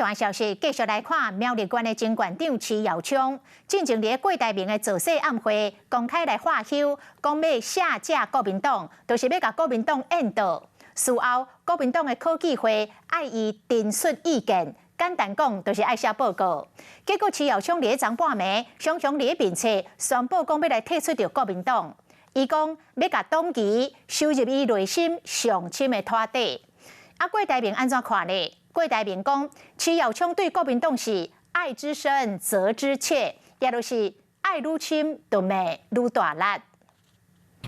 段消息繼續來看苗栗縣的前縣長徐耀昌，進前佇郭台銘的造勢暗會公開來喝挾，講欲下架國民黨，就是欲共國民黨延倒。事後，國民黨的考紀會愛伊陳述意見，簡單講就是愛寫報告。結果徐耀昌佇昨半暝，雙雙佇面冊宣布講欲來退出著國民黨。伊講欲共黨旗收入伊內心上深的土底。啊，郭台銘按怎看呢？郭台銘講，徐耀昌對國民黨是愛之深，責之切，也就是愛愈深，就罵愈大力。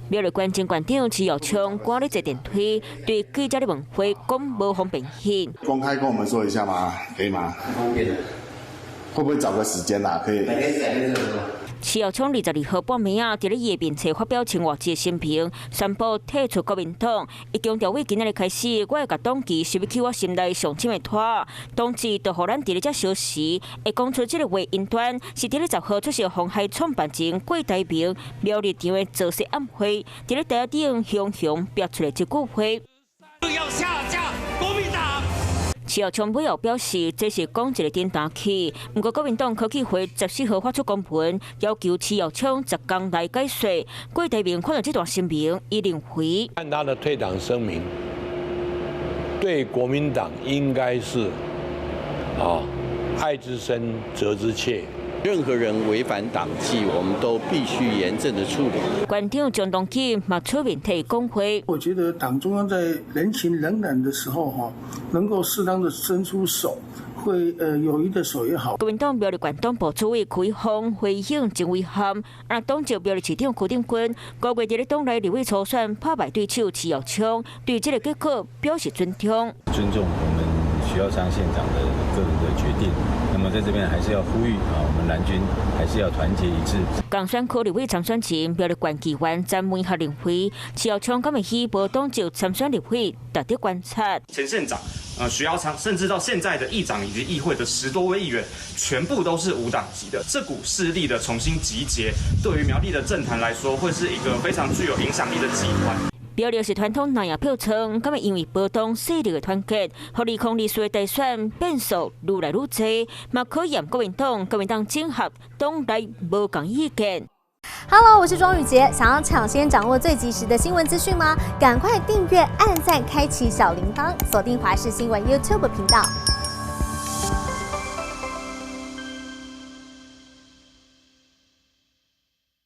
苗栗縣前縣長徐耀昌趕咧坐電梯，對記者咧問話，講無方便去。公開跟我們說一下嗎？可以嗎？方便。會不會找個時間啊？可以。徐耀昌22號半暝仔，佇咧伊的面冊發表千外字的聲明，宣布退出國民黨。伊強調，對今仔日開始，我會共黨旗收入去我心內上深的土。當時就予咱佇咧這相時，會講出這个話，因端是佇咧10號出席鴻海創辦人郭台銘苗栗場的造勢暗會，佇咧台頂雄雄飆出來這句話。要下架國民黨。徐耀昌尾後表示，這是講一个簡單去。毋過國民黨考紀會14號發出公文，要求徐耀昌10工內解說。郭台銘看到這段聲明，伊認為，看他的退黨聲明，對國民黨應該是啊，愛之深責之切。任何人違反黨紀，我們都必須嚴正的處理。縣長張東錦嘛出面替講話。我覺得黨中央在人情冷暖的時候，哈，能夠適當的伸出手，會友誼的手也好。國民黨苗栗縣黨部主委柯峰回應真遺憾，啊，黨籍苗栗市長柯定軍，5月佇咧黨內立委初選拍敗對手徐耀昌，對這个結果表示尊重。尊重我們徐耀昌縣長的個人的決定。那麼在這邊還是要呼籲啊，我們藍軍還是要團結一致。仝選區立委參選人苗栗縣議員詹梅學認為，徐耀昌敢會去無黨籍參選立委，值得觀察。前縣長，徐耀昌，甚至到現在的議長以及議會的10多位議員，全部都是無黨籍的。這股勢力的重新集結，對於苗栗的政壇來說，會是一個非常具有影響力的集團。苗栗是傳統藍營票倉，敢會因為無黨勢力的團結，予2024的大選變數愈來愈濟，嘛考驗國民黨、國民黨整合黨內無仝意見。 Hello，我是莊宇傑，想要搶先掌握最及時的新聞資訊嗎？趕快訂閱、按讚、開啟小鈴鐺，鎖定華視新聞 YouTube 頻道。